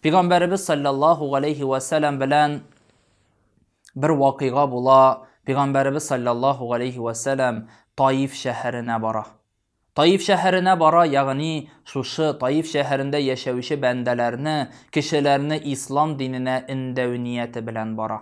Пәйгамбәребез саллаллаһу галәйһи вә сәлам белән бер вакыйга була. Пәйгамбәребез саллаллаһу галәйһи вә сәлам Таиф шәһәренә бара. Таиф шәһәренә бара, ягъни шушы Таиф шәһәрендә яшәүче бәндәләрне, кешеләрне ислам диненә өндәү нияте белән бара.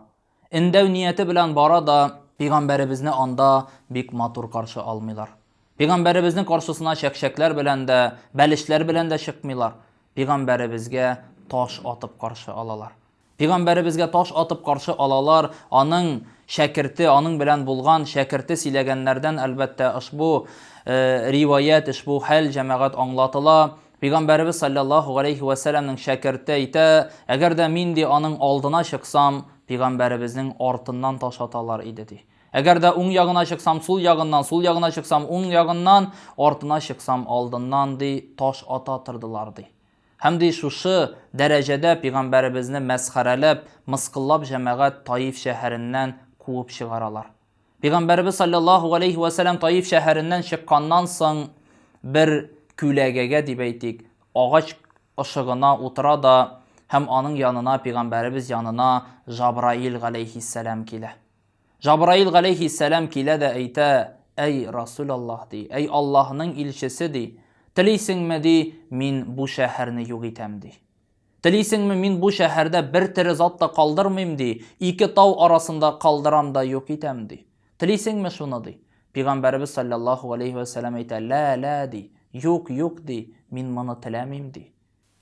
Өндәү нияте белән бара да, пәйгамбәребезне анда бик матур каршы алмыйлар. Пәйгамбәребезнең каршысына чәкчәкләр белән дә, бәлешләр белән дә чыкмыйлар. Пәйгамбәребезгә таш атып каршы алалар. Пәйгамбәребезгә таш атып каршы алалар, аның шәкерте, аның белән булган шәкерте сөйләгәннәрдән, әлбәттә, ошбу риваять, ошбу хәл, җәмәгать, аңлатыла. Пәйгамбәребез салләллаһу галәйһи вә сәлләмнең шәкерте әйтә, әгәр дә мин, ди, аның алдына чыксам, пәйгамбәребезнең артыннан таш аталар иде, ди. Әгәр дә уң ягына чыксам, сул ягыннан, сул ягына чыксам, уң ягыннан, артына чыксам, алдыннан, ди, таш ата тордылар, ди. Һәм, ди, шушы дәрәҗәдә пигамбәребезне мәсхәрәләп, мыскыллап җәмәгать Таиф шәһәреннән куып чыгаралар. Пигамбәребез салләллаһу галәйһи вә сәлам Таиф шәһәреннән чыкканнан соң бер күләгәгә дип әйтик, агач ышыгына утыра да һәм аның янына, пигамбәребез янына Жабраил галәйһиссәлам килә. Җабраил галәйһиссәлам килә дә әйтә, Әй, Расүл Аллаһ, ди, әй, Аллаһның илчесе, ди, телисеңме, ди, мин бу шәһәрне юк итәм, ди. Телисеңме, мин бу шәһәрдә бер тере зат та калдырмыйм, ди, ике тау арасында калдырам да юк итәм, ди. Телисеңме шуны, ди. Пәйгамбәребез салләллаһу галәйһи вә сәлам әйтә, Лә, лә, ди, юк, юк, ди, мин моны теләмим, ди.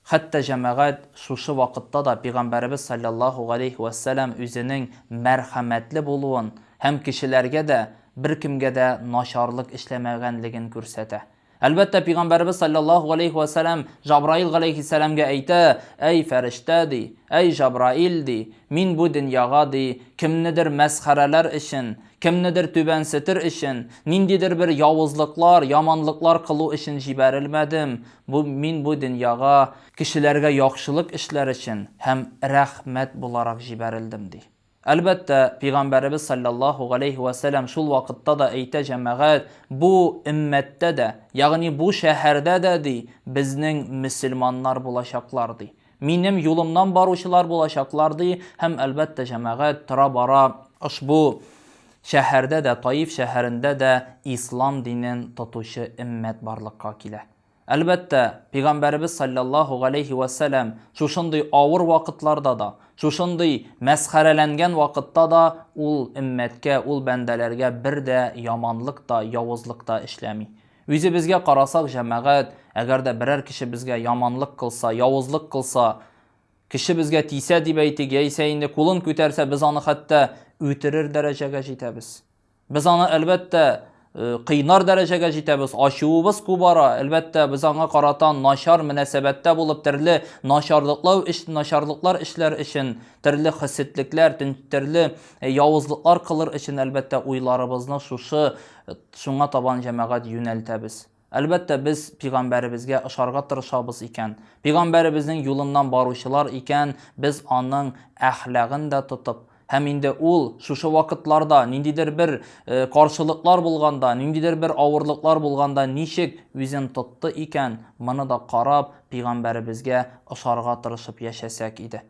Хәтта җәмәгать шушы вакытта да Пигамбәребез салләллаһу галәйһи вә сәлам үзенең мәрхәмәтле булуын һәм кешеләргә дә, беркемгә дә начарлык эшләмәгәнлеген күрсәтә. Әлбәттә, Пигамбәребез салләллаһу галәйһи вә сәлам Җабраил галәйһиссәламгә әйтә, Әй фәрештә, ди, әй Җабраил, ди, мин бу дөньяга, ди, кемнедер мәсхәрәләр өчен, Кемнедер түбәнсетер өчен, ниндидер бер явызлыклар, яманлыклар кылу өчен җибәрелмәдем, бу, мин бу дөньяга кешеләргә яхшылык эшләр өчен һәм рәхмәт буларак җибәрелдем, ди. Әлбәттә, Пигамбәребез салләллаһу галәйһи вә сәлләм шул вакытта да әйтә, җәмәгать, бу өммәттә дә, ягъни бу шәһәрдә дә, ди, безнең мөселманнар булачаклар, ди. Минем юлымнан баручылар булачаклар, ди, һәм, әлбәттә, җәмәгать, тора-бара ошбу шәһәрдә дә, Таиф шәһәрендә дә ислам динен тотучы өммәт барлыкка килә. Әлбәттә, Пигамбәребез салләллаһу галәйһи вә сәлам шушындый авыр вакытларда да, шушындый мәсхәрәләнгән вакытта да ул өммәткә, ул бәндәләргә бер дә яманлык та, явызлык та эшләми. Үзебезгә карасак, җәмәгать, әгәр дә берәр кеше безгә яманлык кылса, явызлык кылса, кеше безгә тисә дип әйтик, яисә инде кулын күтәрсә, без аны хәтта үтерер дәрәҗәгә җитәбез. Без аны, әлбәттә, э, кыйнар дәрәҗәгә җитәбез, ачуыбыз кубара, әлбәттә, без аңа карата начар мөнәсәбәттә булып, төрле начарлыклау эш, начарлыклар эшләр өчен, төрле хөсетлекләр, төрле э, явызлыклар кылыр өчен, әлбәттә, уйларыбызны шушы Шуңа табан җәмәгать юнәлтәбез. Әлбәттә, без пигамбәребезгә ошарга тырышабыз икән, пигамбәребезнең юлыннан баручылар икән, без аның әхлагын да тотып, һәм инде ул шушы вакытларда ниндидер бер э, каршылыклар булганда, ниндидер бер авырлыклар булганда ничек үзен тотты икән, моны да карап, пигамбәребезгә ошарга тырышып яшәсәк иде.